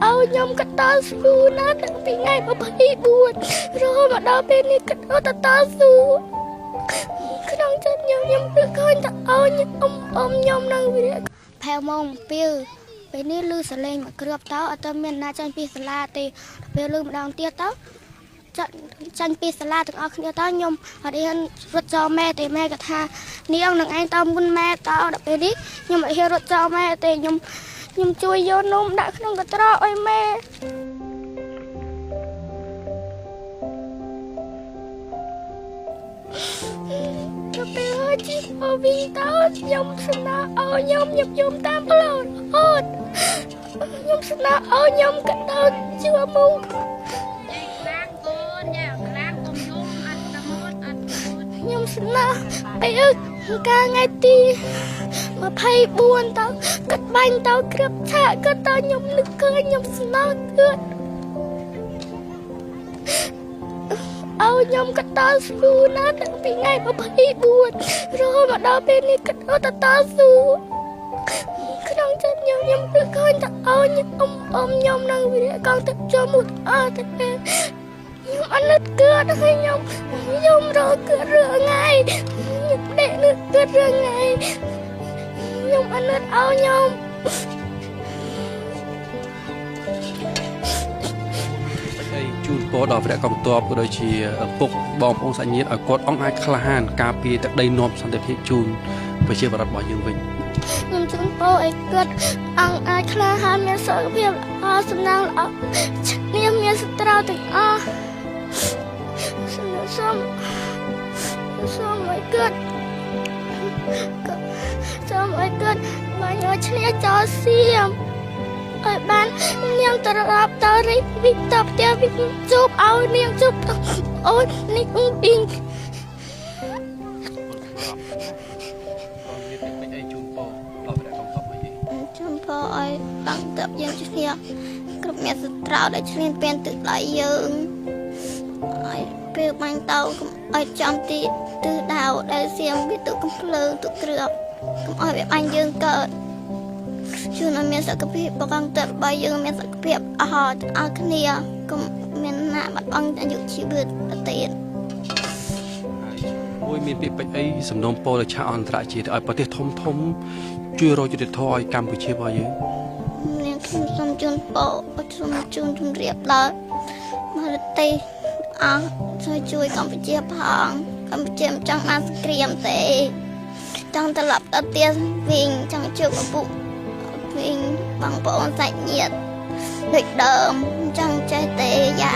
ឲ្យខ្ញុំក៏តស៊ូណាស់តាំងពីថ្ងៃ24រហូតមកដល់ពេលនេះក៏តស៊ូក្នុងចិត្តខ្ញុំខ្ញុំគឺឃើញតែឲ្យខ្ញុំអ៊ំខ្ញុំនឹងវាផែម៉ោង2ពេលនេះលឺសលេងមកគ្រាប់តើអត់មានណាចាញ់ពីសាលាទេពេលលឺម្ដងទៀតតើចាញ់ពីសាលាទាំងអស់គ្នាតើខ្ញុំអត់ហ៊ានរត់ចោលម៉ែទេម៉ែក៏ថានាងនឹងឯងតើមុនម៉ែតើដល់ពេលនេះខ្ញុំអត់ហ៊ានរត់ចោលម៉ែទេខ្ញុំជួយយកនំដាក់ក្នុងកន្ត្រកឲ្យម៉ែទៅពេលហើយជីមកវិញតើខ្ញុំស្នើឲ្យខ្ញុំខ្ញុំតាមផ្លូវរហូតខ្ញុំស្នើឲ្យខ្ញុំកដោជឿមកខ្ញុំស្នើពេលកាលថ្ងៃទី24តើកាត់បាញ់តើគ្រាប់ឆាកក៏តើខ្ញុំនឹកឃើញខ្ញុំស្នើទៀតឲ្យខ្ញុំក៏តស៊ូណាស់តាំងពីថ្ងៃ24រហូតមកដល់ពេលនេះក៏តស៊ូក្នុងចិត្តខ្ញុំខ្ញុំគឺឃើញតែឲ្យខ្ញុំអ៊ំខ្ញុំនឹងវាកងទឹកចូលមុតអត់ទេខ្ញុំអត់នឹកកើតហើយខ្ញុំរកកើតរឿងថ្ងៃខ្ញុំដេកនឹកកើតរឿងថ្ងៃខ្ញុំអត់នឹកឲ្យខ្ញុំជូនពរដល់វរៈកងទ័ពក៏ដូចជាឪពុកបងប្អូនសាច់ញាតិឲ្យគាត់អង្គអាចក្លាហានការពារទឹកដីនាំសន្តិភាពជូនប្រជាពលរដ្ឋរបស់យើងវិញខ្ញុំជូនពរឲ្យគាត់អង្គអាចក្លាហានមានសុខភាពល្អសំណាងល្អនេះមានសត្រូវទាំងអស់សូមឲ្យគាត់សូមឲ្យគាត់បាញ់ឲ្យឈ្នះចោលសៀមឲ្យបាននាងត្រឡប់ទៅរីវិញទៅផ្ទះវិញជួបឲ្យនាងជួបអូននេះអ៊ីងជូនពរឲ្យបាំងទឹកយើងឈ្នះគ្រប់អ្នកសត្រូវដែលឈ្លានពានទឹកដៃយើងឲ្យពេលបាញ់ទៅកុំឲ្យចំទីទិសដៅដែលសៀមវាទុកកំភ្លើងទុកគ្រាប់កុំឲ្យវាបាញ់យើងកើតជូនឲ្យមានសុខភាពបកងទឹករបស់យើងមានសុខភាពអស់អស់គ្នាកុំមានណាបាត់បង់អាយុជីវិតទៀតមួយមានពាក្យពេចន៍អីសំណូមពរទៅឆាកអន្តរជាតិឲ្យប្រទេសធំធំជួយរកយុត្តិធម៌ឲ្យកម្ពុជារបស់យើងនាងខ្ញុំសូមជូនពរសូមជូនជម្រាបដល់មរទេសអស់ជួយកម្ពុជាផងកម្ពុជាមិនចង់បានសង្គ្រាមទេចង់ត្រឡប់ទៅផ្ទះវិញចង់ជួបឪពុកវិញបងប្អូនសាច់ញាតិដូចដើមចង់ចេះទេយ៉ា